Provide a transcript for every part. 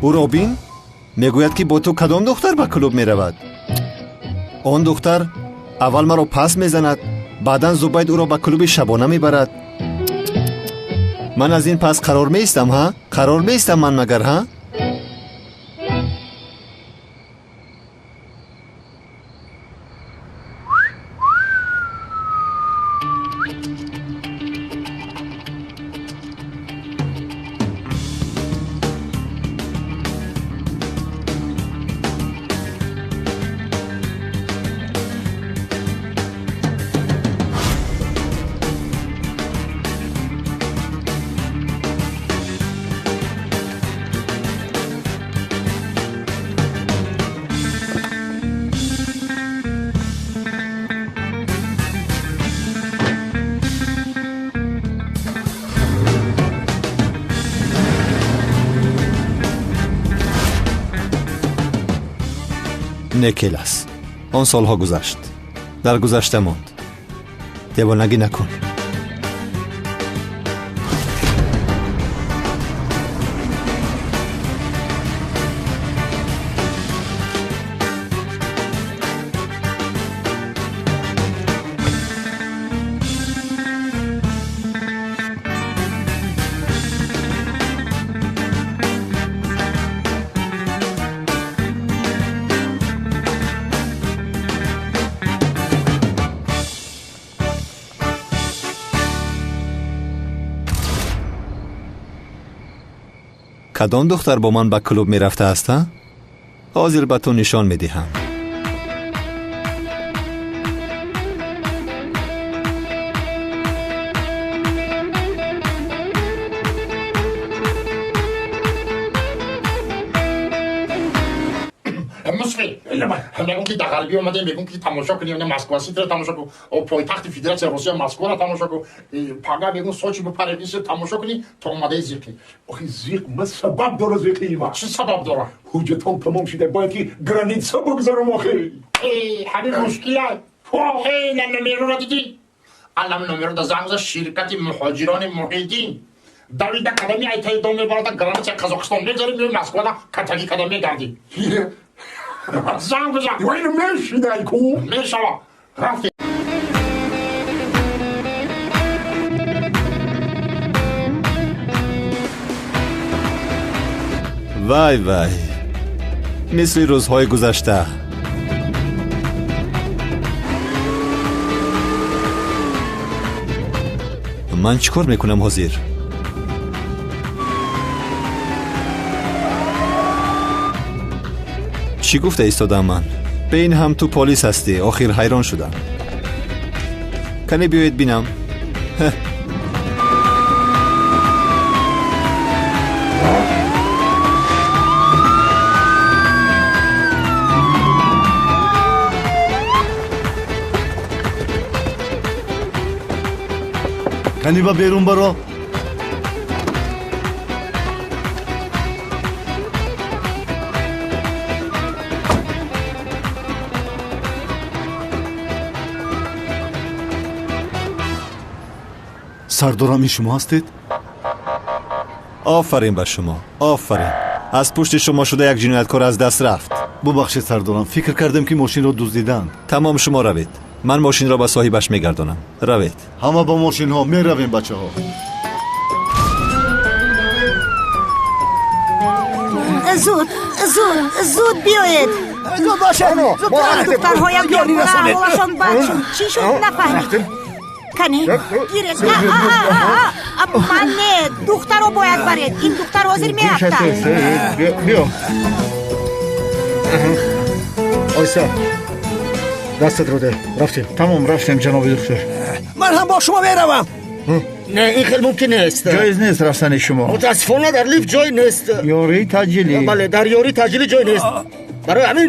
Ӯро бин, мегӯяд, ки бо ту кадом духтар ба клуб меравад. Он духтар аввал маро пас мезанад, баъдан Зубайд ӯро ба клуби шабона мебарад. Ман аз ин пас қарор меистам, ҳа? Қарор меистам ман магар, ҳа? Некелас. Он солҳо гузашт. Дар гузашта монд. Девонагӣ накун. Кадом духтар бо ман ба клуб мерафтааст, ҳа? Ҳозир ба ту нишон медиҳам. Мегӯм, ки дар ғарбӣ омадем, мегӯм, ки тамошо кунем, на Москва Ситиро тамошо кун, пойтахти Федератсияи Русия Москваро тамошо кун, пага мегӯм Сочи бипарем, ин тамошо кунӣ, то омадаи зиқӣ. Охи зиқ, ма сабаб дора зиқии ма. Чӣ сабаб дора? Ҳуҷҷатон тамом шуда, бояд ки граница бигзарам охи. Ҳамин мушкила. На номероро дидӣ? Алам номеро да занг зад ширкати муҳоҷирони Муҳиддин. Давида кадами айтаи дом мебарада граница Қазоқистон мегзарем, меои Москвада катагӣ када мегардӣ. Занг бизан. Вайно мешидай ку? Мешава. Рафтем. Вай вай. Мисли рӯзҳои гузашта. Ман чӣ кор мекунам ҳозир? Чӣ гуфта истодам ман? Бе ин ҳам ту полис ҳастӣ, охир ҳайрон шудам. Кане биёед бинам. Кани ба берун баро. Сардорам, ин шумо ҳастед? Офарин ба шумо, офарин. Аз пушти шумо шуда як ҷинояткор аз даст рафт. Бубахшед сардорам, фикр кардем, ки мошинро дуздиданд. Тамом, шумо равед. Ман мошинро ба соҳибаш мегардонам. Равед. Ҳама ба мошинҳо меравем, бачаҳо. Зуд, зуд, зуд биёед. Зуд бошед. Духтарҳоям ҳолашон бад шуд. Чӣ шуд нафаҳмидем. Кани, гиред. Ман не, духтаро бояд баред. Ин духтар ҳозир меафтад. Биё. Ойса, дастат ро де. Рафтем. Тамом, рафтем, ҷаноби духтур. Ман ҳам бо шумо меравам. Не, ин хел мумкин нест. Ҷоиз нест рафтани шумо. Мутаассифона дар лифт ҷой нест. Ёрии таъҷилӣ. Бале, дар ёрии таъҷилӣ ҷой нест. Барои ҳамин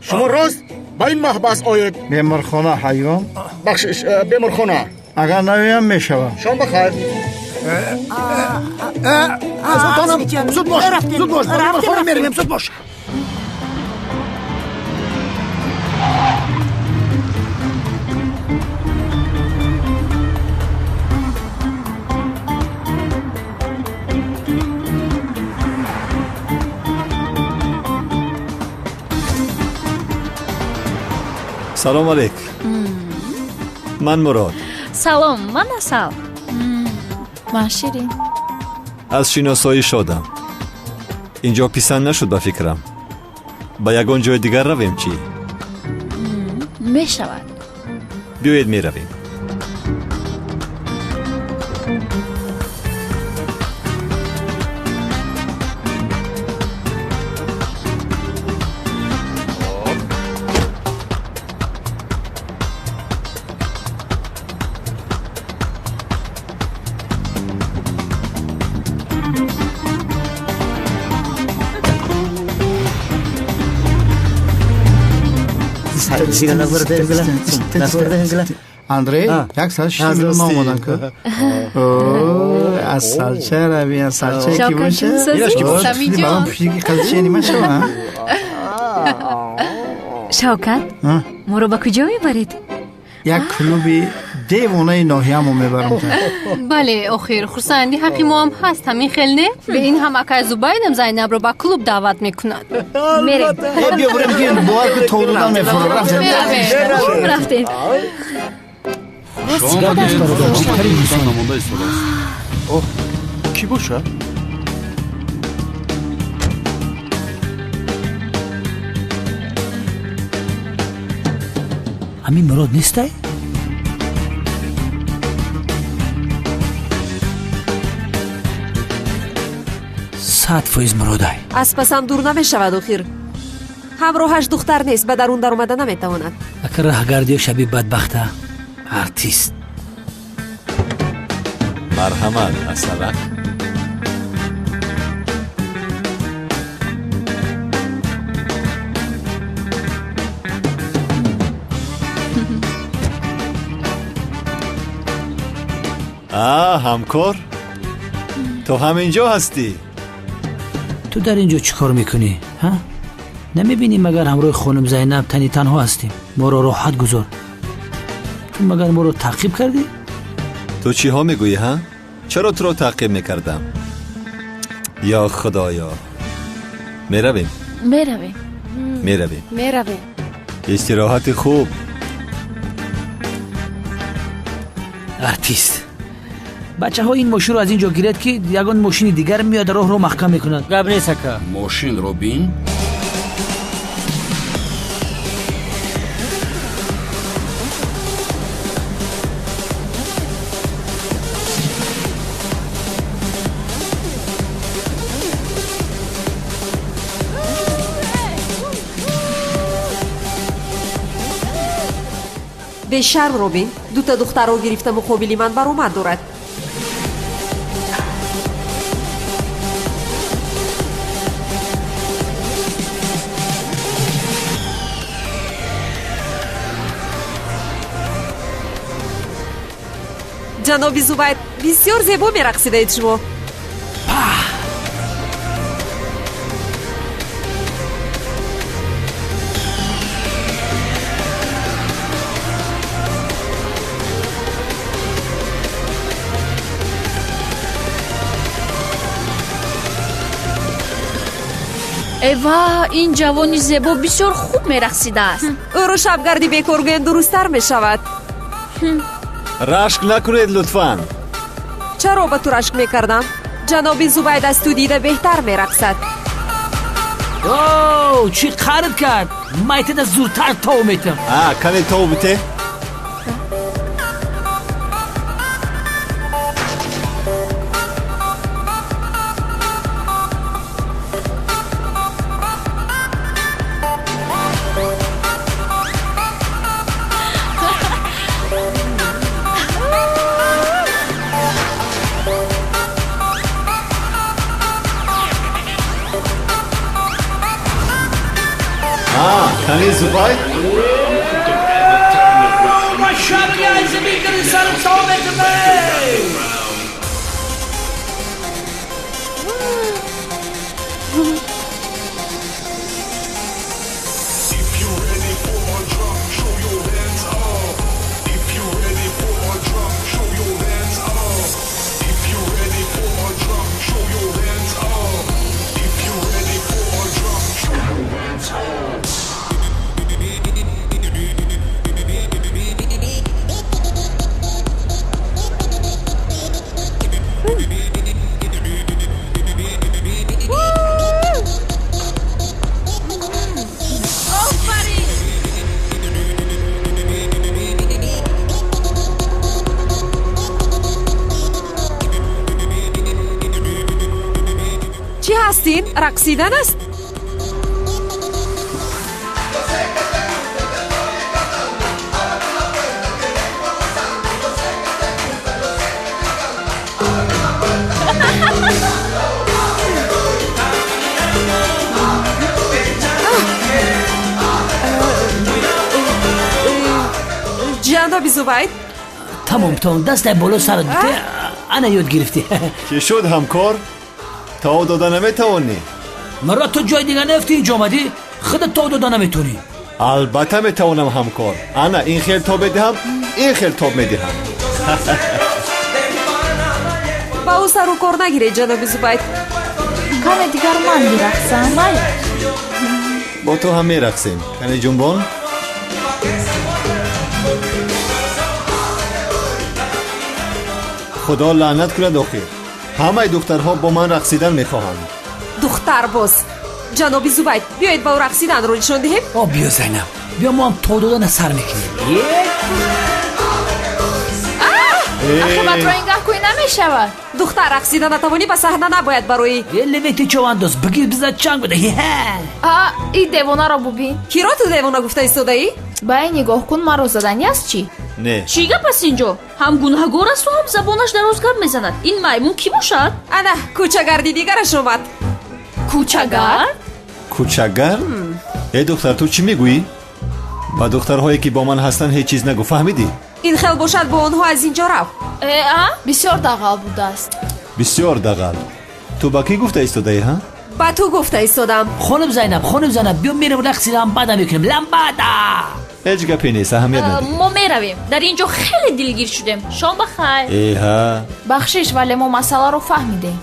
шумо рост ба ин маҳбас оед. Беморхона ҳайвон? Бахшиш, беморхона. Агар наоям мешавам. Шом бахайр. Султонам, зуд бош, зуд бош, беморхона меравем, зуд бош. Салом алейк. Ман Мурод. Салом, ман Асал. Ман Ширин. Аз шиносоӣ шодам. Инҷо писанд нашуд ба фикрам. Ба ягон ҷои дигар равем чӣ? Мешавад. Биёед меравем. Андрей, як соат шишта минут омодан ку. Асалча рави, асалча ки боша. Балам пушти қазча нима шава. Шавкат, моро ба куҷо мебаред? Як клуби девонаи ноҳиямо мебарам. Бале, охир хурсанди ҳаққи мо ҳам ҳаст, ҳамин хел не? Бе ин ҳам акай Зубайдам Зайнабро ба клуб даъват мекунад. Мерем. Биё бурем, ки бовар ку то додан мефурам. Рафтем. Кӣ бошад? Ҳамин Мурод нестай? Сад фоиз Муродай. Аз пасам дур намешавад охир. Ҳамроҳаш духтар нест, ба дарун даромада наметавонад. Ака раҳгардиё шаби бадбахта. Артист. Марҳамат, Асалак. Ҳамкор, ту ҳам инҷо ҳастӣ? Ту дар ин ҷо чӣ кор мекунӣ? Ҳа? Намебинӣ магар ҳамроҳи хонум Зайнаб тани танҳо ҳастем? Моро роҳат гузор. Ту магар моро таъқиб кардӣ? Ту чиҳо мегӯӣ, ҳа? Чаро туро таъқиб мекардам? Ё Худоё! Меравем? Меравем. Меравем. Меравем. Истироҳати хуб. Артист. Бачаҳо ин мошинро аз ин ҷо гиред, ки ягон мошини дигар меояд, роҳро маҳкам мекунад. Гап нест, ака. Мошинро бин. Бешарм Робин, дута духтарро гирифта муқобили ман баромад дорад. Ҷаноби Зубайд, бисёр зебо мерақсидаед шумо. Эва, ин ҷавони зебо бисёр хуб мерақсидааст. Ӯро шабгарди бекор гӯем дурусттар мешавад. Рашк накунед лутфан. Чаро ба ту рашк мекардам? Ҷаноби Зубайд аз ту дида беҳтар мерақсад. О, чӣ қард кард! Майтада зудтар тов метам. Кане тов бите? Кани Зубайд? Рақсидан аст? Ҷаноби Зубайд, тамом, тамом, дастай боло сарат бите, ана ёд гирифтӣ. Чӣ шуд, ҳамкор? Тов дода наметавонӣ? Маро ту ҷои дигар наёфтӣ, инҷо омадӣ? Худат тов дода наметавонӣ? Албатта метавонам, ҳамкор. Ана ин хел тоб медиҳам, ин хел тоб медиҳам. Ба ӯ сару кор нагиред, ҷаноби Зубайд. Каме дигар ман бирақсам, майли? Бо ту ҳам мерақсем. Кане ҷунбон? Худо лаънат кунад, охир ҳамаи духтарҳо бо ман рақсидан мехоҳанд. Духтарбоз! Ҷаноби Зубайд, биёед ба ӯ рақсиданро нишон диҳем. О, биё, Зайнаб, биё, мо ҳам то додана сар мекунем. Ахи ба ту ин гаҳ кӯй намешавад. Духтар, рақсида натавонӣ, ба саҳна набояд бароӣ. Левети човандоз, бигир, биза чанг буда. А, и девонаро бубин. Киро ту девона гуфта истодаӣ? Ба ин нигоҳ кун, маро заданӣ аст чӣ? Не. Чӣ гап аст инҷо? Ҳам гунаҳгор асту, ҳам забонаш дароз гап мезанад. Ин маймун кӣ бошад? Ана кӯчагарди дигараш омад. Кӯчагард? Кӯчагард? Э, духтар, ту чӣ мегӯӣ? Ба духтарҳое ки бо ман ҳастанд ҳеҷ чиз нагӯ, фаҳмидӣ? Ин хел бошад, бо онҳо аз ин ҷо рав. Э, а? Бисёр дағал будааст. Бисёр дағал. Ту ба кӣ гуфта истодаӣ, ҳа? Ба ту гуфта истодам. Хонум Зайнаб, хонум Зайнаб, биё мерем рақси ламбада мекунем. Ламбада! Ҳеҷ гапе нест, аҳамият надиҳ. Мо меравем. Дар ин ҷо хеле дилгир шудем. Шом ба хайр. Эҳа. Бахшиш, вале мо масъаларо фаҳмидем.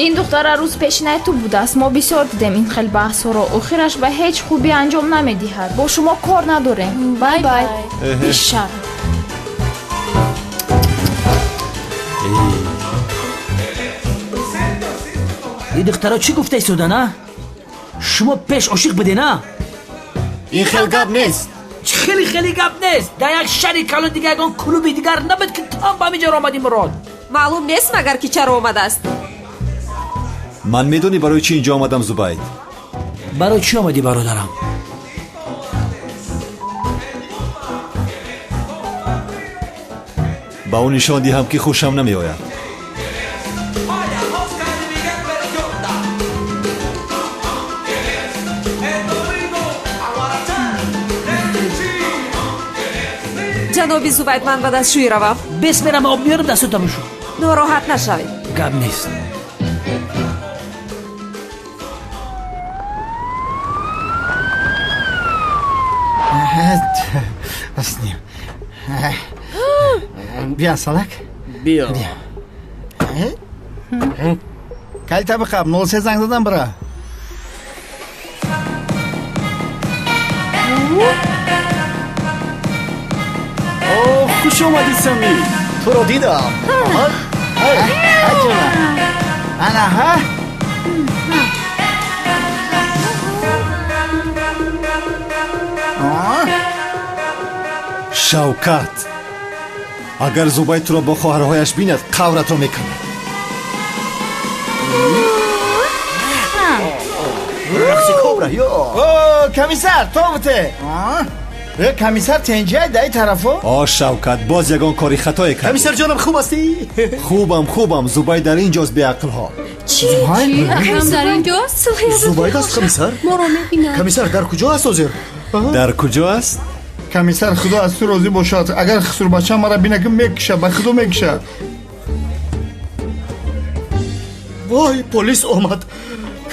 Ин духтара рӯз пешинаи ту будааст. Мо бисёр дидем ин хел баҳсҳоро. Охираш ба ҳеҷ хубӣ анҷом намедиҳад. Бо шумо кор надорем. Бай бай. Бишарм. Ин духтаро чӣ гуфта истодан, а? Шумо пеш ошиқ буден, а? Ин хел гап нест. Хеле хеле гап нест. Дар як шаҳри калон дигар ягон клуби дигар набуд, ки ту ҳам ба ҳамин ҷо омадӣ, Мурод? Маълум нест магар, ки чаро омадааст? Ман медонӣ барои чӣ инҷо омадам, Зубайд? Барои чӣ омадӣ, бародарам? Ба ӯ нишон диҳам, ки хушам намеояд. Ҷаноби Зубайд, ман ба дастшӯӣ равам. Бес мерам, об меёрам, дастото бишӯ. Нороҳат нашавед. Гап нест. Биё, салак. Биё. Калита биқаб, 03 занг задам бира. Хуш омадӣ, Сами, туро дидам. Ана ҳа. Шавкат, агар Зубайд туро бо хоҳарҳояш бинад, қавратро мекунад. Рақси кобра ё. Комиссар, то буте. Комиссар, тенҷай даи тарафо. О, Шавкат, боз ягон кори хатое кардӣ. Комиссар ҷонам, хуб ҳастӣ? Хубам, хубам. Зубайд дар ин ҷост, беақлҳо. Чӣ? Акрам дар ин ҷост? Зубайд аст, комиссар? Моро мебинад. Комиссар дар куҷо аст ҳозир? Дар куҷо аст? Комиссар, худо аз ту розӣ бошад. Агар хусурбача мара бина, ки мекуша, ба худо мекуша. Вой, полис омад.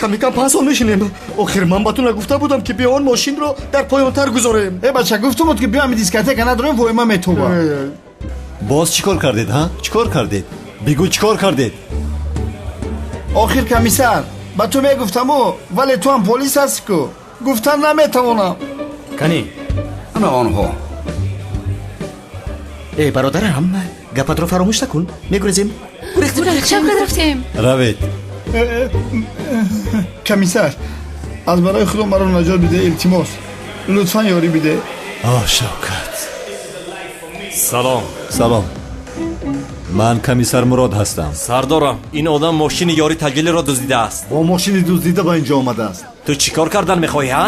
Ками кам 5 сол мешинем. Охир ман ба ту нагуфта будам, ки биё он мошинро дар поёнтар гузорем? Э, бача, гуфтум буд, ки биё ами дискотека надорем, воима метоба. Боз чӣ кор кардед, ҳа? Чӣ кор кардед, бигӯ, чӣ кор кардед? Охир комиссар, ба ту мегуфтаму, вале ту ҳам полис ҳастӣ ку, гуфтан наметавонам. Канӣ, ана онҳо. Э, бародарам, гапатро фаромӯш накун, мегурезем. Шавкат, рафтем. Равед. Комиссар, аз барои худо маро наҷот биде, илтимос, лутфан ёрӣ биде. О, Шавкат. Салом. Салом. Ман комиссар Мурод ҳастам. Сардорам, ин одам мошини ёри таҷилиро дуздидааст. Бо мошини дуздида ба ин ҷо омадааст. Ту чӣ кор кардан мехоҳӣ, ҳа?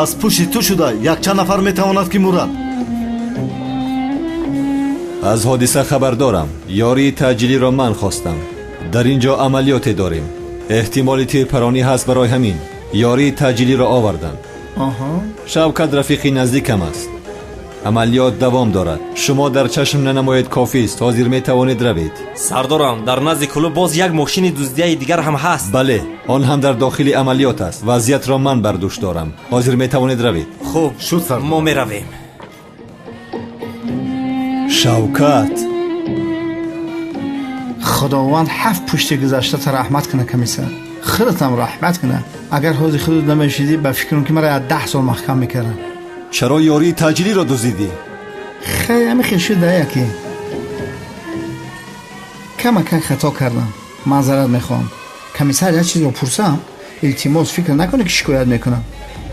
Аз пушти ту шуда якчанд нафар метавонад ки мурад. Аз ҳодиса хабар дорам. Ёрии таъҷилиро ман хостам. Дар ин ҷо амалиёте дорем. Эҳтимоли тирпаронӣ ҳаст, барои ҳамин ёрии таъҷилиро овардам. Шавкат рафиқи наздикам аст. Амалиёт давом дорад. Шумо дар чашм нанамоед, кофист. Ҳозир метавонед равед. Сардорам, дар назди клуб боз як мошини дуздияи дигар ҳам ҳаст. Бале, он ҳам дар дохили амалиёт аст. Вазъиятро ман бар дӯш дорам. Ҳозир метавонед равед. Хуб, мо меравем. Шавкат, Худованд ҳафт пушти гузаштата раҳмат кунад, комиссар. Худатам раҳмат кунад. Агар ҳозир худат намешидӣ, ба фикрам ки маро 10 сол маҳкам мекарданд. Чаро ёрии таъҷилиро дуздидӣ? Хай, ҳамин хел шуда яке. Камакак хато кардам. Маъзарат мехоҳам. Комиссар, як чизро пурсам? Илтимос, фикр накунед ки шикоят мекунам.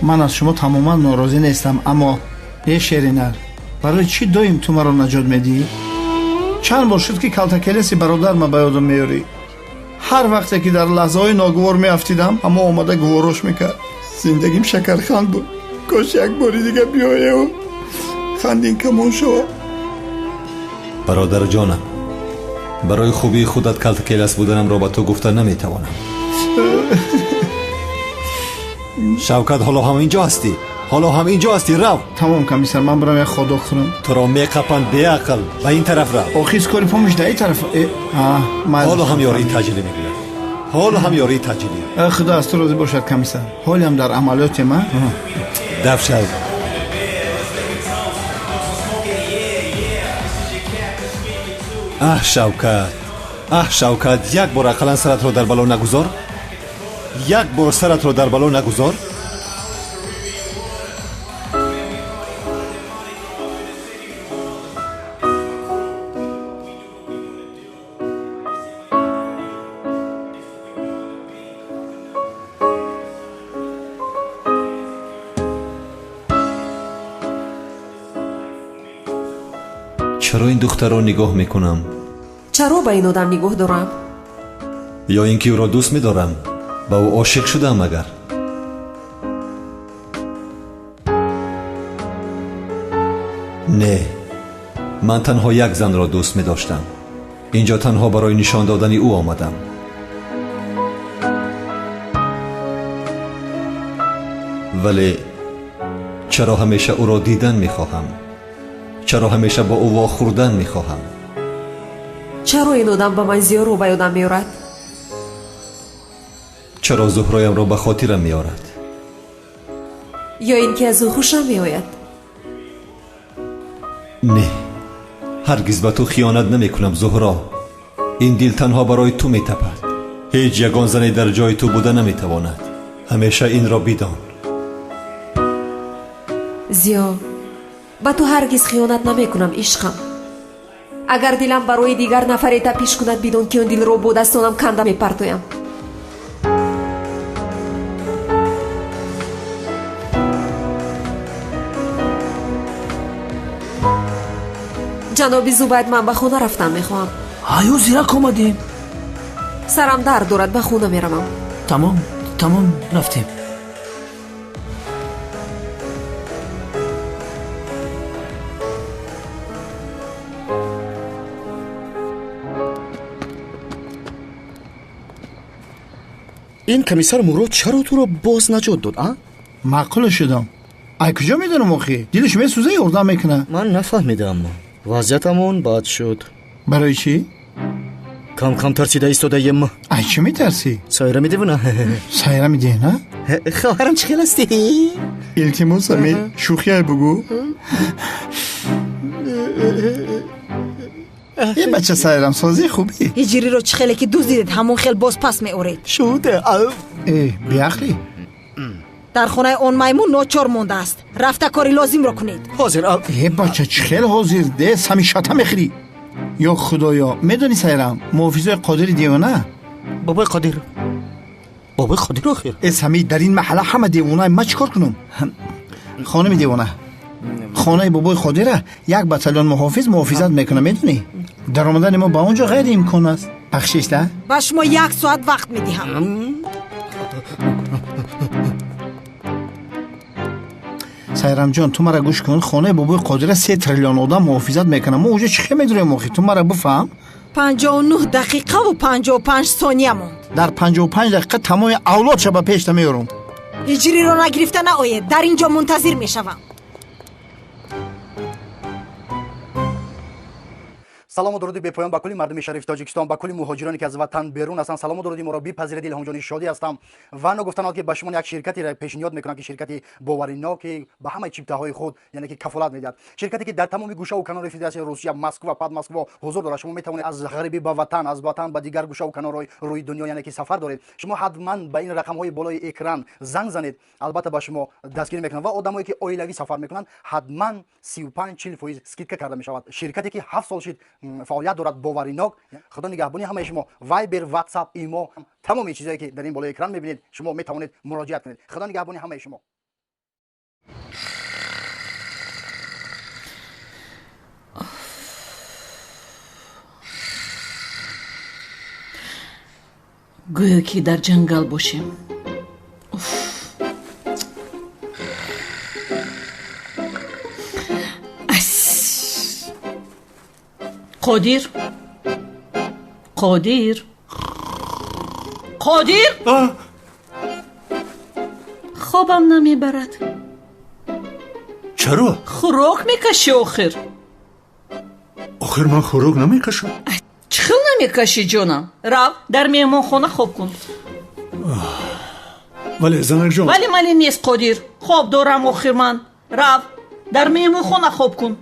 Ман аз шумо тамоман норозӣ нестам, аммо е шеринар, барои чӣ доим ту маро наҷот медиҳӣ? Чанд бор шуд ки калтакелеси бародарма ба ёдам меёрӣ. Ҳар вақте ки дар лаҳзаҳои ногувор меафтидам, ҳамо омада гуворош мекард. Зиндагим шакарханд буд. Кош як бори дига биёеву хандин камон шавад. Бародарҷонам, барои хубии худат калтакелас буданамро ба ту гуфта наметавонам. Шавкат, ҳоло ҳам инҷо ҳастӣ? Ҳоло ҳам инҷо ҳастӣ? Рав. Тамом, комиссар, ман барам як ходок хӯрам. Туро меқапанд, беақл. Ба ин тараф рав. Охи скори помощь да ин тараф. Ҳоло ҳам ёрии таъҷилӣ мегӯяд. Ҳоло ҳам ёрии таъҷилӣ. Худо аз ту розӣ бошад, комиссар. Ҳолиам дар амалиётем, а? Даф шав. Аҳ, Шавкат, аҳ, Шавкат, як бор ақаллан саратро дар бало нагузор. Як бор саратро дар бало нагузор. Чаро ин духтарро нигоҳ мекунам? Чаро ба ин одам нигоҳ дорам? Ё ин ки ӯро дӯст медорам? Ба ӯ ошиқ шудаам агар? Не, ман танҳо як занро дӯст медоштам. Инҷо танҳо барои нишон додани ӯ омадам. Вале чаро ҳамеша ӯро дидан мехоҳам? Чаро ҳамеша бо ӯ вохӯрдан мехоҳам? Чаро ин одам ба ман зиёро ба ёдам меорад? Чаро Зуҳроямро ба хотирам меорад? Ё ин ки аз ӯ хушам меояд? Не, ҳаргиз ба ту хиёнат намекунам, Зуҳро. Ин дил танҳо барои ту метапад. Ҳеҷ ягон зане дар ҷои ту буда наметавонад. Ҳамеша инро бидон. Зиё, ба ту ҳаргиз хиёнат намекунам, ишқам. Агар дилам барои дигар нафаре тапиш кунад, бидон ки он дилро бо дастонам канда мепартоям. Ҷаноби Зубайд, ман ба хона рафтан мехоҳам. Ҳаё, зирак омадем. Сарам дард дорад, ба хона меравам. Тамом, тамом, рафтем. Ин комиссар Мурод чаро туро боз наҷот дод, а? Маъқул шудам. Ай куҷо медонам охи? Дилаш месӯза, ёрдам мекунад. Ман нафаҳмидам. Вазъиятамон бад шуд. Барои чӣ? Кам-кам тарсида истодаем. Ай чӣ метарсӣ? Сайра медевона. Сайра медиҳна? Хоҳарам, чӣ хел ҳастӣ? Илтимос, Амир, шӯхиай бугӯ. Е бача, сайрамсозӣ хубӣ. Ҳиҷриро чӣ хеле ки дуздидед, ҳамон хел боз пас меоред. Шуд. Э, беақлӣ. Дар хонаи он маймун ночор мондааст. Рафта кори лозимро кунед. Ҳозир. Е бача, чӣ хел ҳозир? Де ҳамишата мехӯрӣ. Ё худоё, медонӣ Сайрам, муҳофизои Қодири девона? Бобои Қодир. Бобои Қодир охир. Э Самид, дар ин маҳалла ҳама девона, ман чӣ кор кунам? Хонуми девона, хонаи бобои Қодира як батальон муҳофиз муҳофизат мекунад, медонӣ? Даромадани мо ба он ҷо ғайриимкон аст. Бахшиш, да? Ба шумо як соат вақт медиҳам. Сайрамҷон, ту мара гӯш кун. Хонаи бобои Қодира 3 триллион одам муҳофизат мекунад. Мо уҷо чӣ хел медурем охи? Ту мара бифаҳм. 59 дақиқаву 55 сония монд. Дар 55 дақиқа тамоми авлодша ба пешта меёрум. Ҳиҷриро нагирифта наоед. Дар ин ҷо мунтазир мешавам. Салому дуруди бепоён ба кулли мардуми шарифи Тоҷикистон, ба кулли муҳоҷироне ки аз ватан берун ҳастанд. Салому дуруди моро бипазиред. Илҳомҷони шодӣ ҳастам ва ногуфтанад ки ба шумо як ширкатеро пешниҳод мекунам ки ширкати боваринок ки ба ҳамаи чиптаҳои худ яъне ки кафолат медиҳад. Ширкате ки дар тамоми гӯшаву канори Федератсияи Русия, Москва, Подмосква ҳузур дорад. Шумо метавонед аз ғарибӣ ба ватан, аз ватан ба дигар гӯшаву канорҳои рӯи дунё яъне ки сафар доред. Шумо ҳатман ба ин рақамҳои болои экран занг занед, албатта ба шумо дастгирӣ мекунанд ва одамое ки оилавӣ сафар мекунанд ҳатман 35-40% скидка карда мешавад. Ширкате ки 7 сол шид фаъолият дорад, боваринок. Худо нигаҳбони ҳамаи шумо. Вайбер, Ватсап, Имо, тамоми чизое ки дар ин болои экран мебинед, шумо метавонед муроҷиат кунед. Худо нигаҳбони ҳамаи шумо. Гӯё ки дар ҷангал бошем. Қодир, Қодир, Қодир, хобам намебарад. Чаро? Хӯрок мекашӣ охир. Охир ман хӯрок намекашам. Чӣ хел намекашӣ, ҷонам? Рав дар меҳмонхона хоб кун. Вале занакҷон. Вале мали нест, Қодир. Хоб дорам охир ман. Рав дар меҳмонхона хоб кун.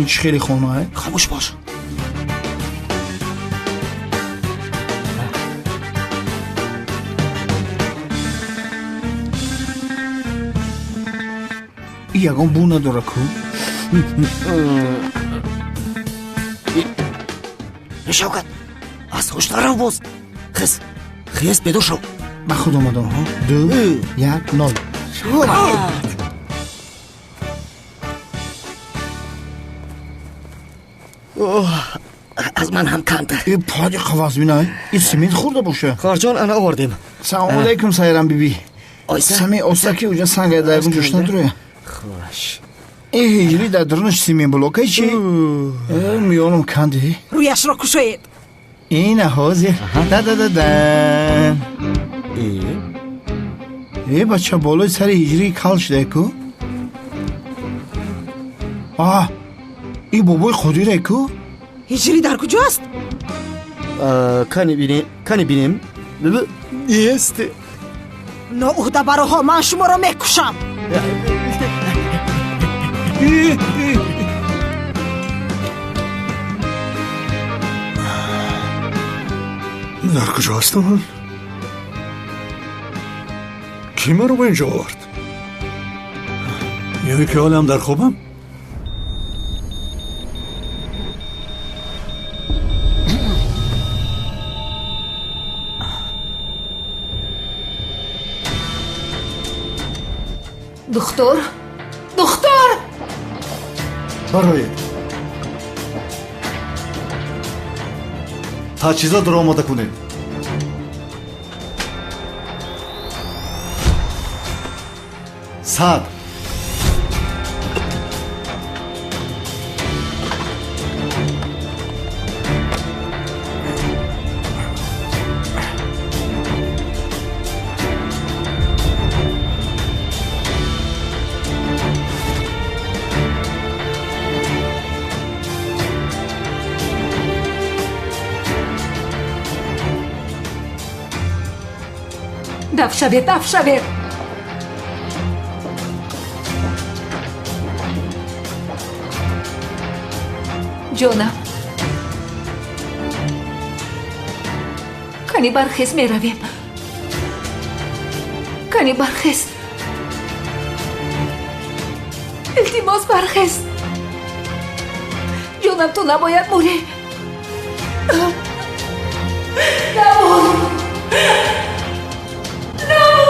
Ин чӣ хеле хонае? Хомӯш бош. Ин ягон бу надора ку? Шавкат, аз ҳуш нарав боз. Хез, хез, бедор шав. Ба худ омадам. 2 1 0. Аз ман ҳам камтар. Э, пади қаваз бинай. Ин семент хӯрда боша. Хоҳарҷон, ана овардем. Салому алайкум, Сайрам биби. Сами оста ки уҷа санга дар ягон ҷош надуроя. Хуш. Э, ҳиҷри дар дарунаш семент блокай чи? Э, миёнам канди. Рӯяшро кушоед. Ина ҳозир. Да-да-да-дан. Э, бача, болои сари ҳиҷрӣ кал шуда ку? А, ин бобои Қодире ку? Ҳиҷрӣ дар куҷо аст? Кани бинем, кани бинем. Нест. Ноуҳдабароҳо, ман шуморо мекушам. Дар куҷо ҳастам ман? Кӣ маро ба инҷо овард? Ё ки ҳолам дар хобам? Духтур, духтур, бароед. Таҷҳизотро омода кунед. 100. Даф шавед, даф шавед. Ҷонам, кани бархез, меравем. Кани бархез, илтимос, бархез. Ҷонам, ту набояд мурӣ. Намур, намур.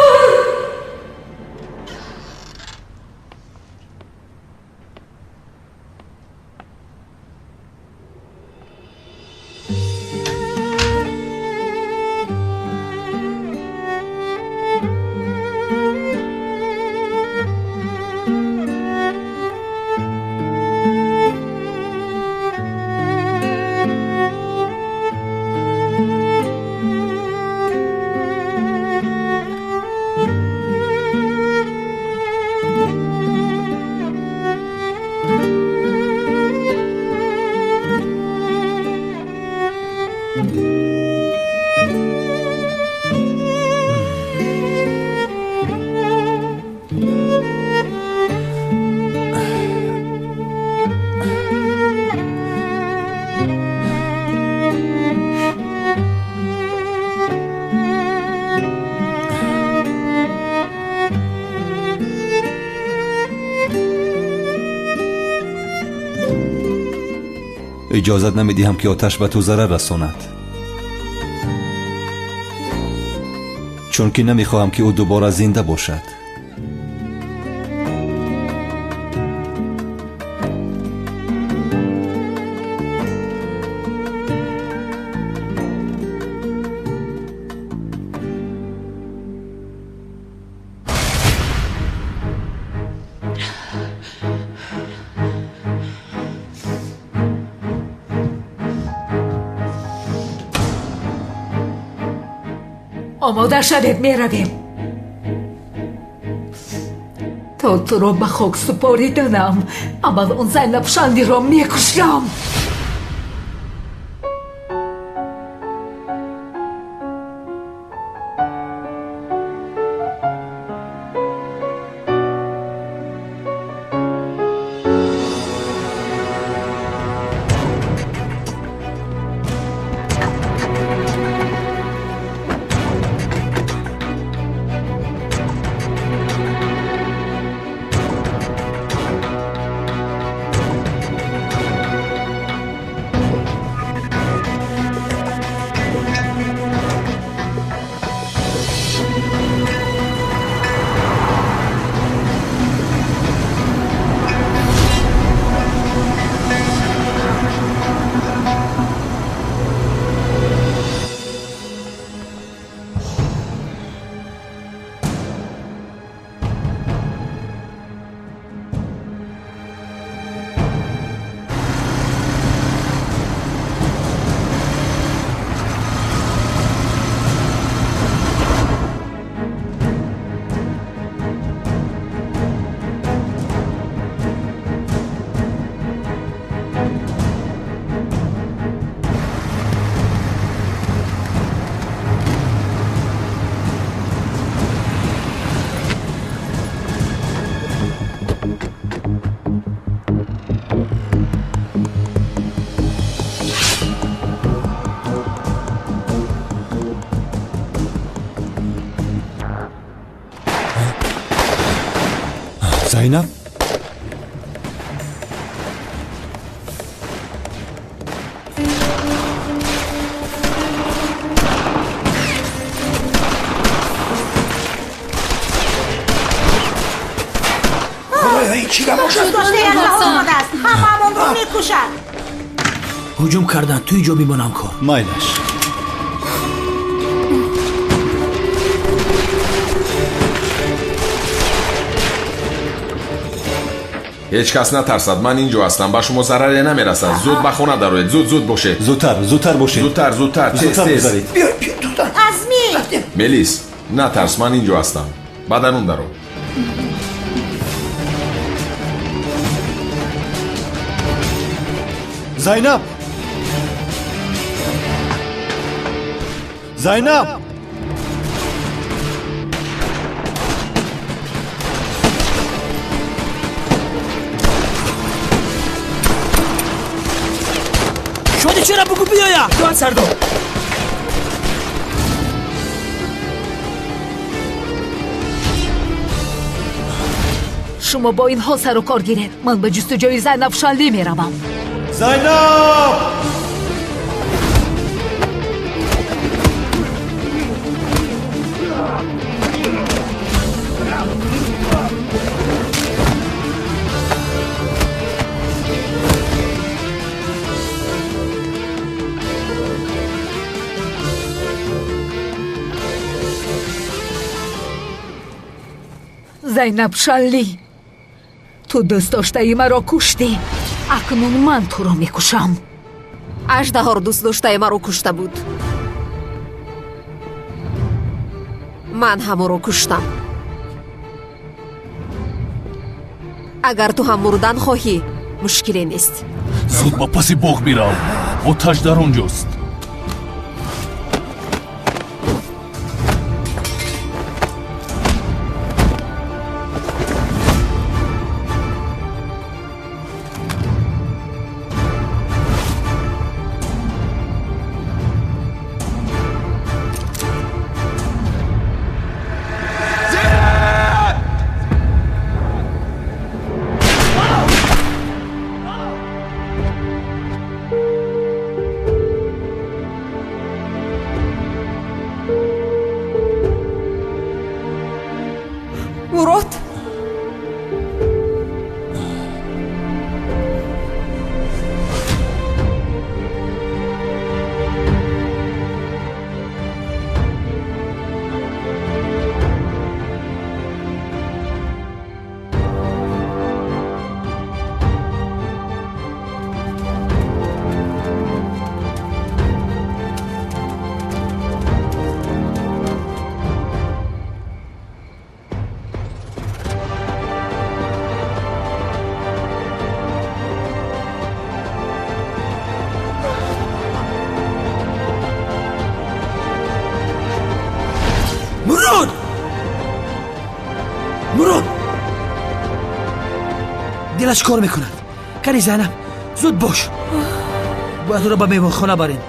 Иҷозат намедиҳам, ки оташ ба ту зарар расонад, чунки намехоҳам, ки ӯ дубора зинда бошад. Омода шавед, меравем. То туро ба хок супориданам, аввал он Зайнаб Шандиро мекушам. Зайнаб? Ҳамаамонро мекушад. Ҳуҷум кардан, туи ҷо бимонам кор. Майлаш. Ҳеҷ кас натарсад, ман инҷо ҳастам, ба шумо зараре намерасад. Зуд ба хона дароед, зуд зуд бошед. Зудтар, зудтар бошед. Зудтар, зудтар, тез тез. Азмӣ! Мелис, натарс, ман инҷо ҳастам. Ба дарун даро. Зайнаб! Зайнаб! Шоди чера бугу биёя. Дуан сардор. Шумо бо инҳо сару кор гиред. Ман ба ҷустуҷӯи Зайнаб Шанлӣ меравам. Зайнаб! Зайнаб Шанлӣ, ту дӯстдоштаи маро куштӣ. Акнун ман туро мекушам. Аждаҳор дӯстдоштаи маро кушта буд. Ман ҳам ӯро куштам. Агар ту ҳам мурдан хоҳӣ, мушкиле нест. Зуд ба паси боғ бирав. Оташ дар он ҷост. Мурод, Мурод! Мурод! Дилаш кор мекунад. Кани Зайнаб, зуд бош. Бояд ӯро ба меҳмонхона барем.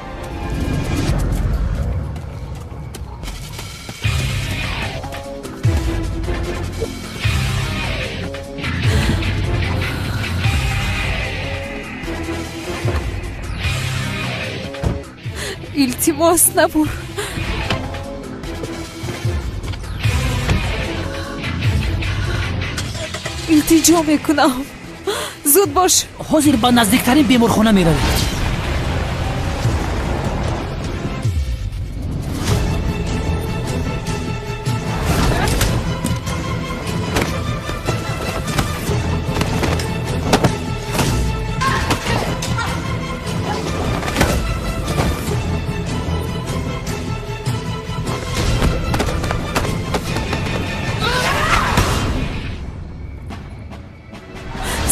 Илтимос, набур. Илтиҷо мекунам. Зуд бош. Ҳозир ба наздиктарин беморхона меравем.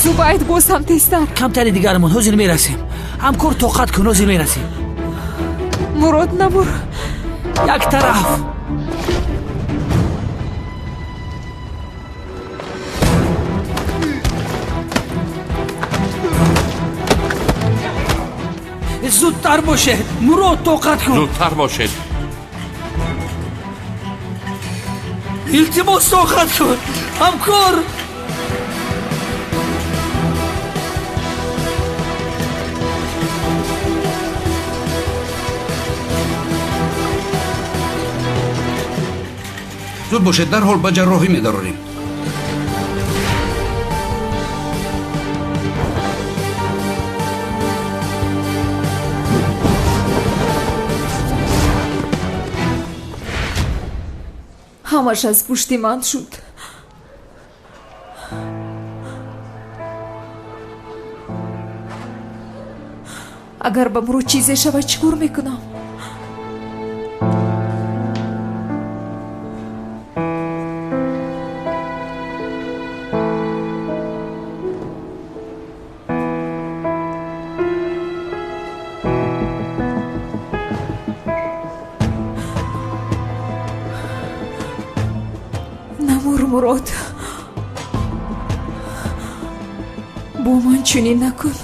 Зубайд, боз ҳам тезтар. Камтари дигармон, ҳозир мерасем. Ҳамкор, тоқат кун, ҳозир мерасем. Мурод, набур. Як тараф. Зудтар бошед. Мурод, тоқат кун. Зудтар бошед. Илтимос, тоқат кун. Ҳамкор. Зуд бошед, дарҳол ба ҷарроҳӣ медарорем. Ҳамаш аз пушти ман шуд. Агар ба Мурод чизе шавад, чӣ кор мекунам? Намур, Мурод. Бо ман чунин накун.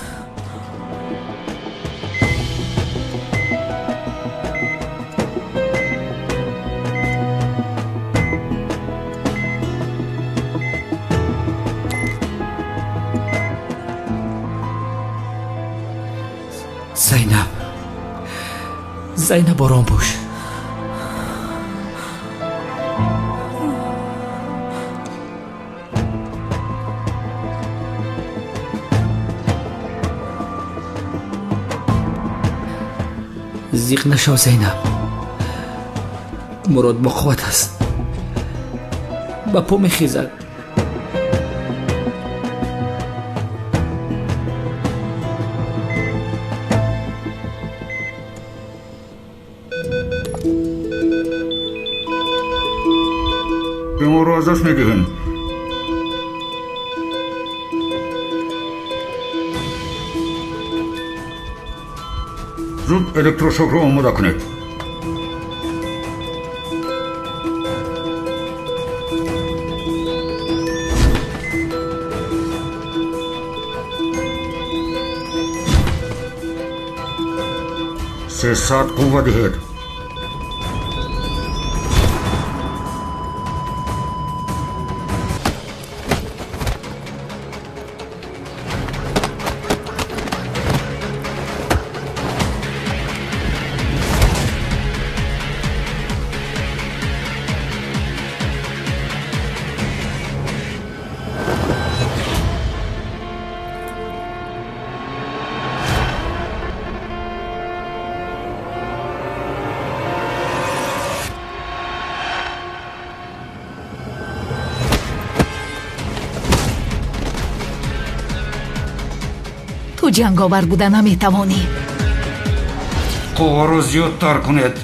Зайнаб, Зайнаб, ором бош. Зиқ нашав, Зайнаб. Мурод бо қувват аст, ба по мехезад. Беморро аз даст медиҳем. Зуд электрошокро омода кунед. 300 қувва диҳед. Ту ҷанговар буда наметавонӣ. Қувваро зиёдтар кунед.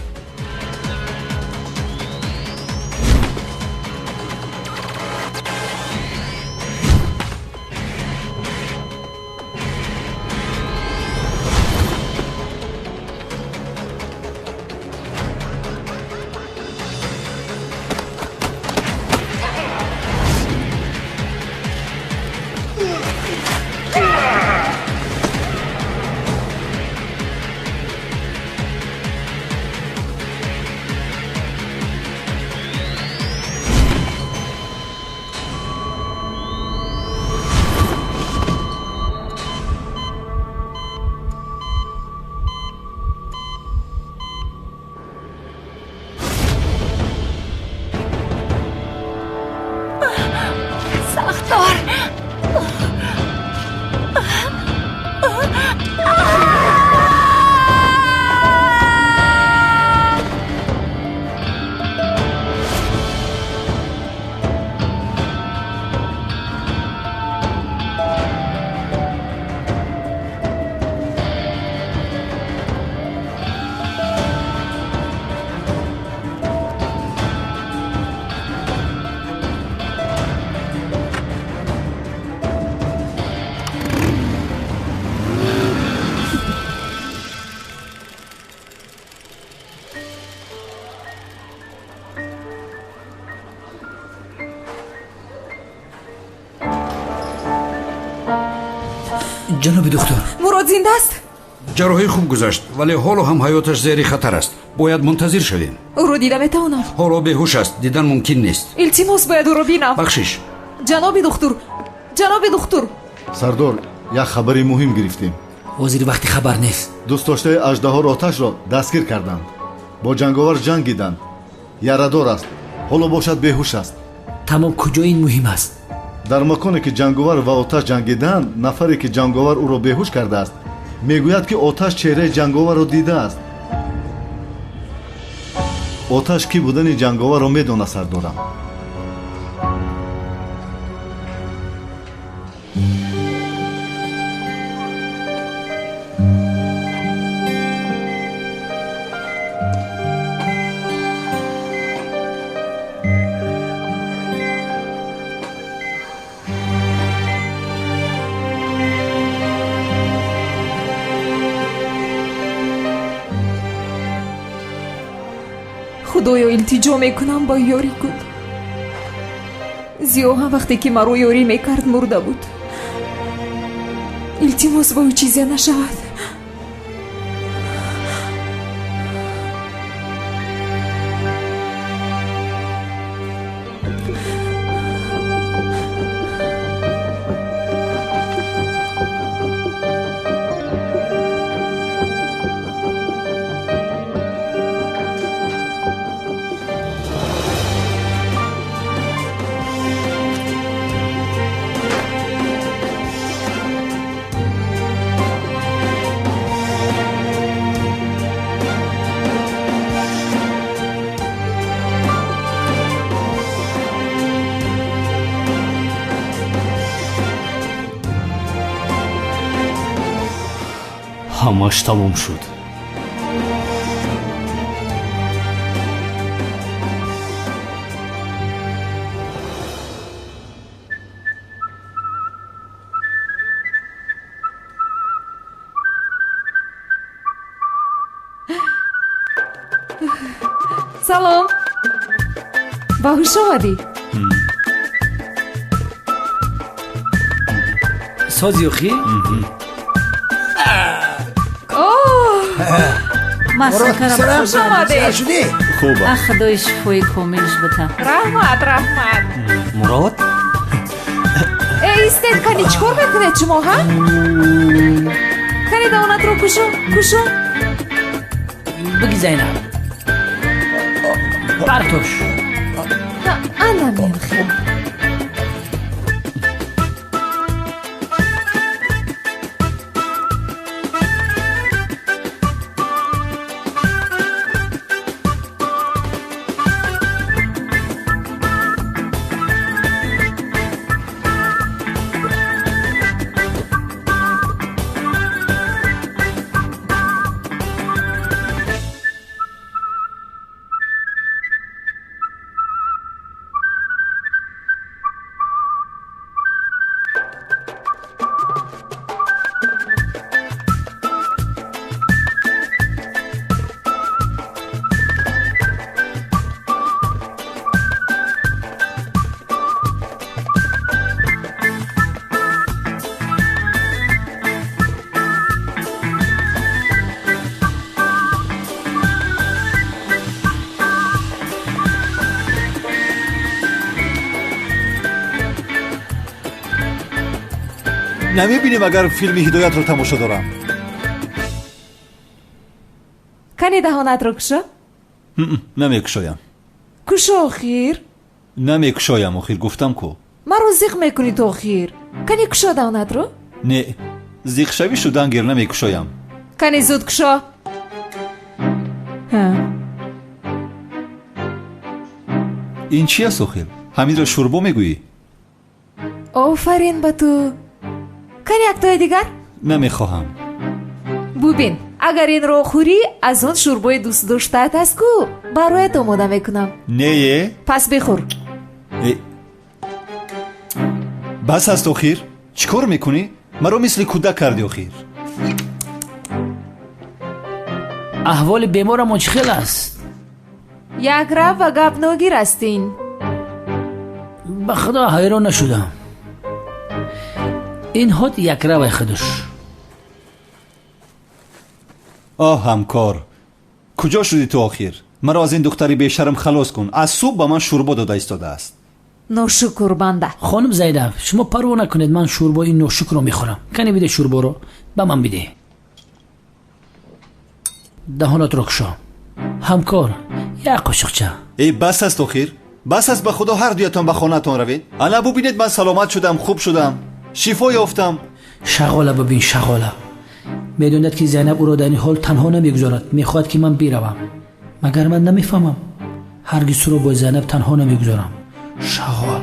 Сахтор! Ҷаноби духтур, Мурод зинда аст? Ҷарроҳӣ хуб гузашт, вале ҳоло ҳам ҳаёташ зери хатар аст. Бояд мунтазир шавем. Ӯро дида метавонам? Ҳоло беҳуш аст, дидан мумкин нест. Илтимос, бояд ӯро бинам. Бахшиш. Ҷаноби духтур, ҷаноби духтур. Сардор, як хабари муҳим гирифтем. Ҳозир вақти хабар нест. Дӯстдоштаи аждаҳоро Оташро дастгир карданд. Бо ҷанговар ҷангиданд. Ярадор аст, ҳоло бошад беҳуш аст. Тамом, куҷо ин муҳим аст? Дар маконе ки ҷанговар ва Оташ ҷангиданд, нафаре ки ҷанговар ӯро беҳуш кардааст, мегӯяд, ки Оташ чеҳраи ҷанговарро дидааст. Оташ кӣ будани ҷанговарро медонад, сардорам. Худоё, илтиҷо мекунам, ба ёрӣ кун. Зиё ҳам вақте ки маро ёрӣ мекард, мурда буд. Илтимос, ба ӯ чизе нашавад. Ҳамаш тамом шуд. Салом, ба ҳуш омадӣ? Сози охи? Хуш омадед. Хуб. Худои шифои комилш бита. Раҳмат, раҳмат. Мурод? Э, истед, кани чӣ кор мекунед шумо, ҳа? Кани давонатро кушо, кушо. Биги, Зайнаб. Партош. Ана менхел. Намебинем, агар филми Ҳидоятро тамошо дорам. Кани даҳонатро кушо. Намекушоям. Кушо охир. Намекушоям охир, гуфтам ку. Маро зиқ мекунӣ ту охир. Кани кушо даҳонатро. Не, зиқшавӣ шудан гир, намекушоям. Кани зуд кушо. Ин чи аст охир? Ҳаминро шӯрбо мегӯӣ? Офарин ба ту. Кани яктои дигар? Намехоҳам. Бубин, агар инро хӯрӣ, аз он шӯрбои дӯстдоштаат аст ку, бароят омода мекунам. Не. Пас бихӯр. Бас аст охир. Чӣ кор мекунӣ? Маро мисли кӯдак кардӣ охир. Аҳволи беморамон чӣ хел аст? Якрав ва гапногир аст ин. Ба худо, ҳайрон нашудам. Ин ҳод якравай худуш. Оҳ, ҳамкор, куҷо шудӣ ту охир? Маро аз ин духтари бешарм халос кун. Аз субҳ ба ман шӯрбо дода истодааст. Ношукр банда. Хонум Зайнаб, шумо парво накунед, ман шӯрбои ин ношукрро мехӯрам. Кане биде шӯрборо, ба ман бидеҳ. Даҳонатро кушо. Ҳамкор, як қошиқча. Эй, бас аст охир, бас аст, ба худо, ҳар дуятон ба хонаатон равед. Ана бубинед, ман саломат шудам, хуб шудам, шифо ёфтам. Шағола бибин, шағола. Медонад, ки Зайнаб ӯро дар ин ҳол танҳо намегузорад. Мехоҳад, ки ман биравам. Магар ман намефаҳмам? Ҳаргиз туро бо Зайнаб танҳо намегузорам. Шағол.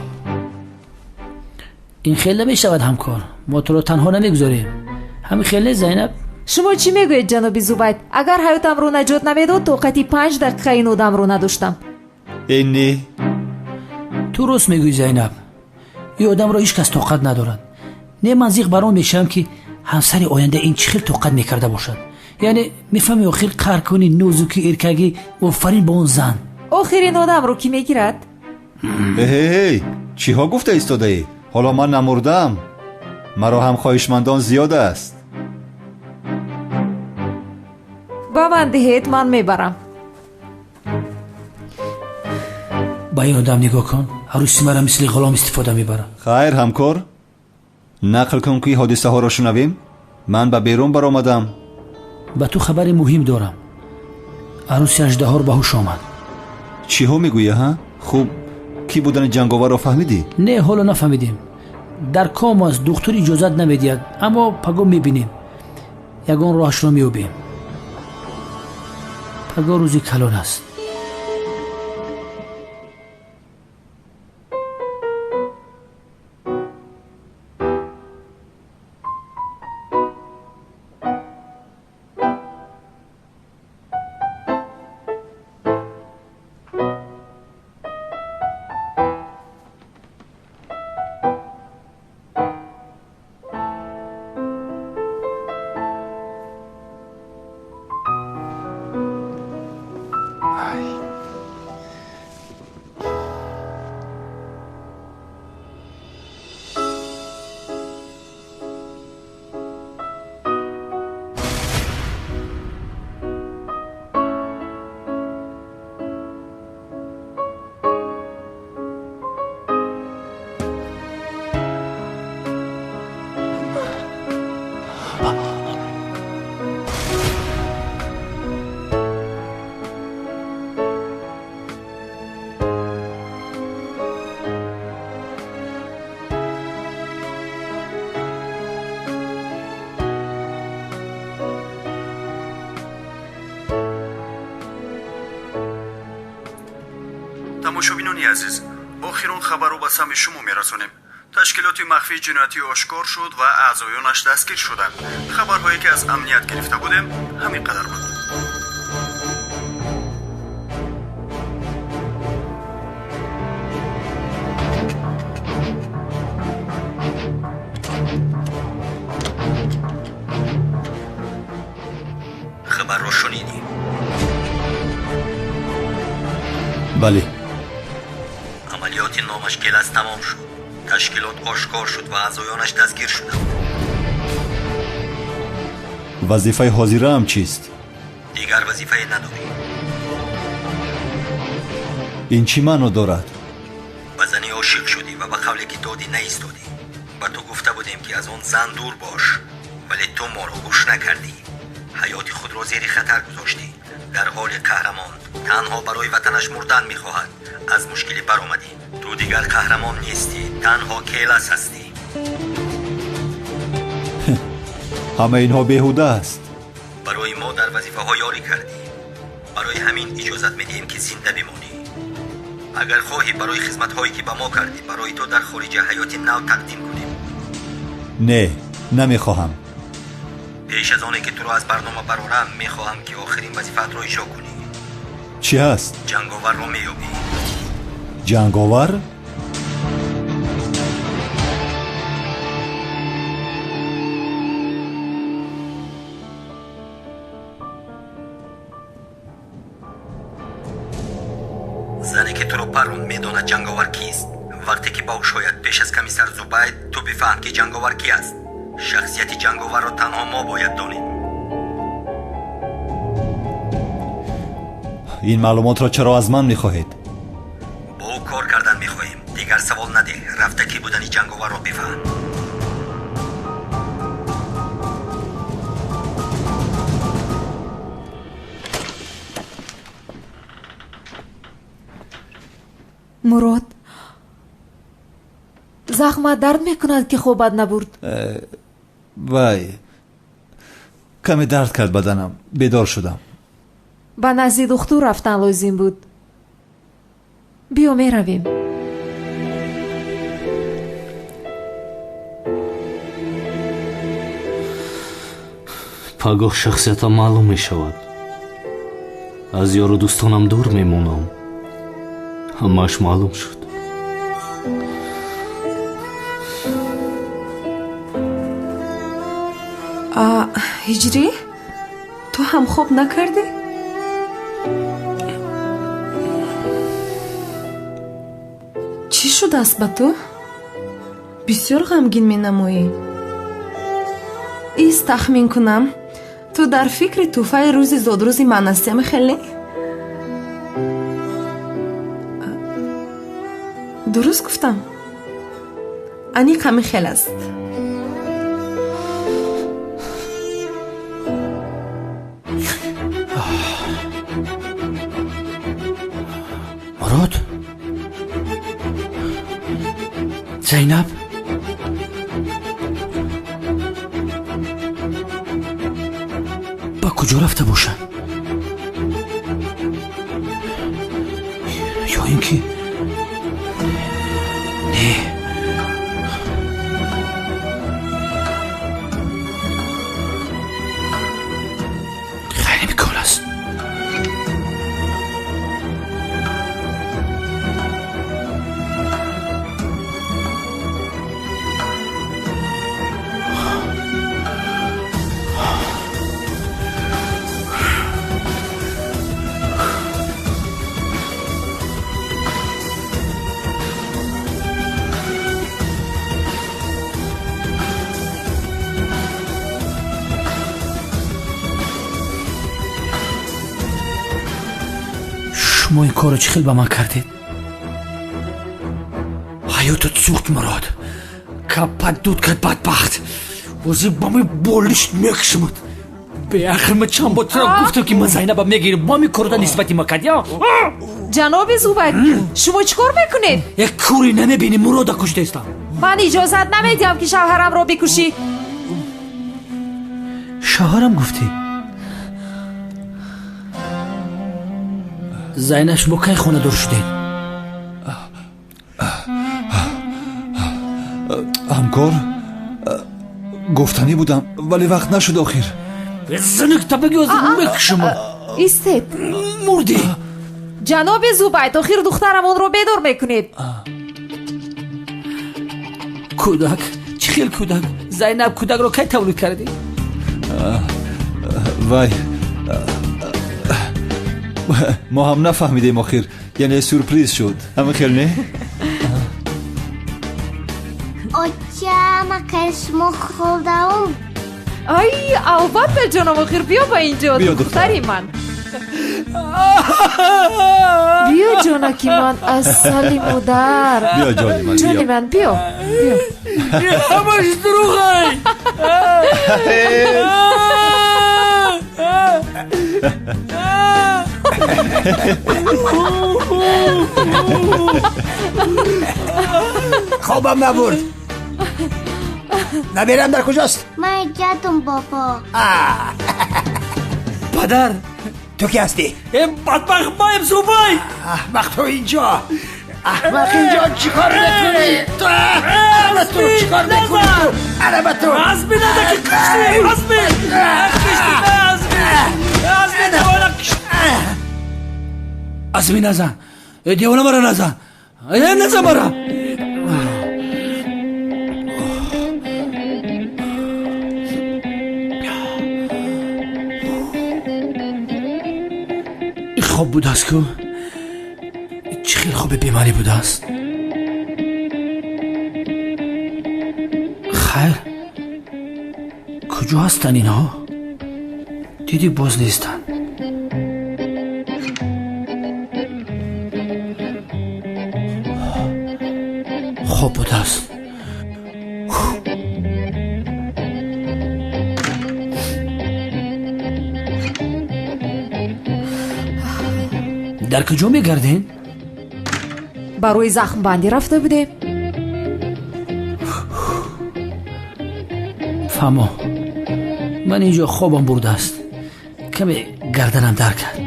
Ин хел намешавад, ҳамкор. Мо туро танҳо намегузорем. Ҳамин хел нест, Зайнаб? Шумо чӣ мегӯед, ҷаноби Зубайд? Агар ҳаётамро наҷот намедод, тоқати 5 дақиқа ин одамро надоштам. Э, не. Ту рост мегӯӣ, Зайнаб. Ин одамро ҳеҷ кас тоқат надорад. Не, ман зиқ бар он мешавам, ки ҳамсари оянда ин чӣ хел тоқат мекарда бошад. Яъне мефаҳми, охир қаҳр кунӣ, нозуки, эркагӣ. Офарин ба он зан. Охир ин одамро кӣ мегирад? Эҳей, чиҳо гуфта истодаӣ? Ҳоло ман намурдаам. Маро ҳам хоҳишмандон зиёд аст. Ба ман диҳед, ман мебарам. Ба ин одам нигоҳ кун, арӯси маро мисли ғулом истифода мебарад. Хайр, ҳамкор, нақл кун, ки ҳодисаҳоро шунавем. Ман ба берун баромадам. Ба ту хабари муҳим дорам. Арӯси аждаҳор ба ҳуш омад. Чиҳо мегӯӣ, ҳа? Хуб, кӣ будани ҷанговарро фаҳмидӣ? Не, ҳоло нафаҳмидем. Дар ком аст, духтур иҷозат намедиҳад, аммо паго мебинем, ягон роҳашро меёбем. Паго рӯзи калон аст. Тамошобинони азиз, охирон хабарро ба самъи шумо мерасонем. Ташкилоти махфии ҷиноятӣ ошкор шуд ва аъзоёнаш дастгир шуданд. Хабарҳое ки аз амният гирифта будем, ҳамин қадар буд. Хабарро шунидӣ? Бале. Амалиёти номаш Гелас тамом шуд. Ташкилот ошкор шуд ва аъзоёнаш дастгир шуданд. Вазифаи ҳозираам чист? Дигар вазифае надорӣ. Ин чӣ маъно дорад? Ба зане ошиқ шудӣ ва ба қавле ки додӣ наистодӣ. Ба ту гуфта будем, ки аз он зан дур бош, вале ту моро гӯш накардӣ. Ҳаёти худро зери хатар гузоштӣ. Дар ҳоли қаҳрамон танҳо барои ватанаш мурдан мехоҳад. Аз мушкилӣ баромадӣ. Ту дигар қаҳрамон нестӣ, танҳо Келас ҳастӣ. Ҳама инҳо беҳуда аст. Барои мо дар вазифаҳо ёрӣ кардӣ. Барои ҳамин иҷозат медиҳем, ки зинда бимонӣ. Агар хоҳӣ, барои хизматҳое ки ба мо кардӣ, барои ту дар хориҷа ҳаёти нав тақдим кунем. Не, намехоҳам. Пеш аз оне ки туро аз барнома барорам, мехоҳам, ки охирин вазифаатро иҷро кунӣ. Чӣ ҳаст? Ҷанговарро меёбӣ. Ҷанговар? Зане ки туро паронд, медонад ҷанговар кист. Вақте ки ба ӯ шояд пеш аз комиссар Зубайд, ту бифаҳм, ки ҷанговар ки аст. Шахсияти ҷанговарро танҳо мо бояд донем. Ин маълумотро чаро аз ман мехоҳед? Бо ӯ кор кардан мехоҳем. Дигар савол надеҳ. Рафта кӣ будани ҷанговарро бифаҳм. Мурод, захмат дард мекунад, ки хобат набурд? Вай, каме дард кард баданам, бедор шудам. Ба назди духтур рафтан лозим буд. Биё, меравем. Пагоҳ шахсиятам маълум мешавад. Аз ёру дӯстонам дур мемонам. Ҳамааш маълум шуд. Ҳиҷрӣ, ту ҳам хоб накардӣ? Чӣ шудааст ба ту? Бисёр ғамгин менамоӣ. Ист, тахмин кунам, ту дар фикри тӯҳфаи рӯзи зодрӯзи ман ҳастӣ, хеле? Дуруст гуфтам? Аниқ ҳамин хел аст. Мурод, Зайнаб, ба куҷо рафта бошанд? Ё ин ки не, ғайриимкон аст. Шумо ин корро чӣ хел ба ман кардед? Ҳаётат сӯхт, Мурод. Каппат дуд кард, бадбахт. Ҳозир ба ми болишт мекушамад. Беахир, ман чанд бор туро гуфтам, ки ман Зайнаба мегирам. Бо ҳамин корро нисбати ма кардӣ? Ҷаноби Зубайд, шумо чӣ кор мекунед? Як кӯре намебинӣ, Мурода куштаистам. Ман иҷозат намедиҳам, ки шавҳарамро бикушӣ. Шавҳарам гуфтӣ? Зайнаб, шумо кай хонадор шудед? Ҳамкор, гуфтанӣ будам, вале вақт нашуд охир. Зинак табаги ҳозир мекушам. Истед. Мурдӣ. Ҷаноби Зубайд, охир духтарамонро бедор мекунед. Кӯдак? Чӣ хел кӯдак? Зайнаб, кӯдакро кай тавлид кардӣ? Вай, мо ҳам нафаҳмидем охир, яъне сюрприз шуд. Ҳамин хел не? Оча, макай шумо хӯрдаум? Ай, албатта, ҷоном, охир биё ба инҷо, духтари ман. Биё, ҷонаки ман, асали модар. Биё, ҷони ман, ҷони ман, биё, биё. Ҳамаш дурӯғай. Хобам набурд. Набирам дар куҷост? Ман ҷадум, бобо. Падар, ту ки ҳастӣ? Бадбахт, маем Зубай. Аҳмақ, ту инҷо, аҳмақ, инҷо чӣ кор мекунӣ? Ту ана, ту чӣ кор мекунӣ? Ту ана, ба ту Азми нада ки куштӣ. Азми куштӣ, Азми, Азми, девона кушт. Азми, назан, девона, мара назан, назан мара. Хоб будааст ку? Чӣ хел хоби бемаънӣ будааст? Хайр, куҷо ҳастанд инҳо? Дидӣ, боз нестанд. Хоб будааст. Дар куҷо мегардем? Барои захмбандӣ рафта будем. Фаҳмо, ман инҷо хобам бурдааст, каме гарданам дар кард.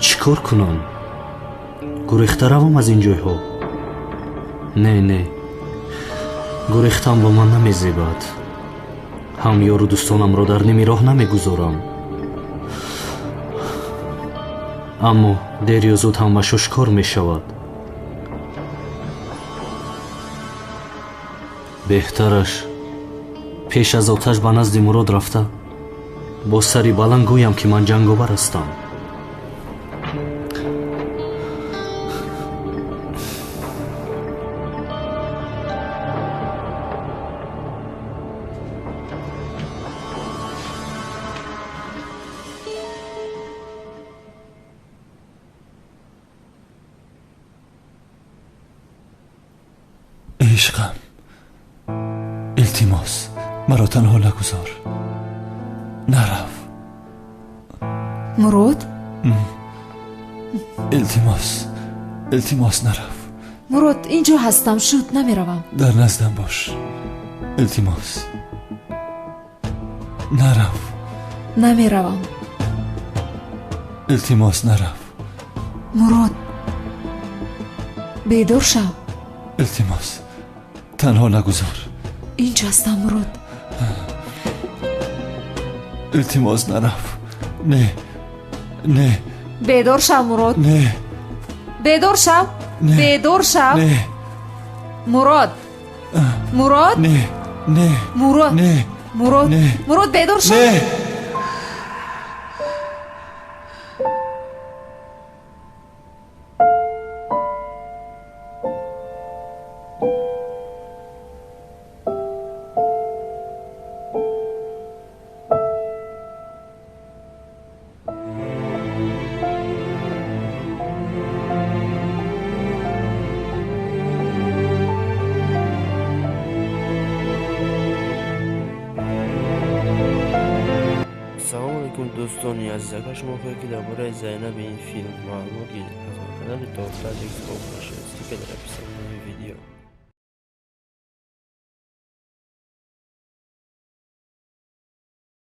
Чӣ кор кунам? Гурехта равам аз ин ҷойҳо? Не, не, гурехтан ба ман намезебад. Ҳам ёру дӯстонамро дар ними роҳ намегузорам. Аммо дер ё зуд ҳамаш ошкор мешавад. Беҳтараш пеш аз оташ ба назди Мурод рафта, бо сари баланд гӯям, ки ман ҷанговар ҳастам. Ишқам, илтимос, маро танҳо нагузор, нарав. Мурод. Илтимос, илтимос, нарав. Мурод, инҷо ҳастам, шуд, намеравам. Дар наздам бош, илтимос, нарав. Намеравам. Илтимос, нарав. Мурод, бедор шав. Илтимос, танҳо нагузор. Инҷо ҳастам, Мурод. Илтимос, нарав. Не, не. Бедор шав, Мурод. Не. Бедор шав. Бедор шав. Не. Мурод, Мурод. Не, не. Мурод. Не. Мурод. Не. Мурод, бедор шав. Не. Салом алейкум, дӯстони азиз. Агар шумо хоҳед, ки дар бораи Зайнаби ин филм маълумот гиред, пас ба канали Тоҷик обуна шавед. Ссылка дар описании.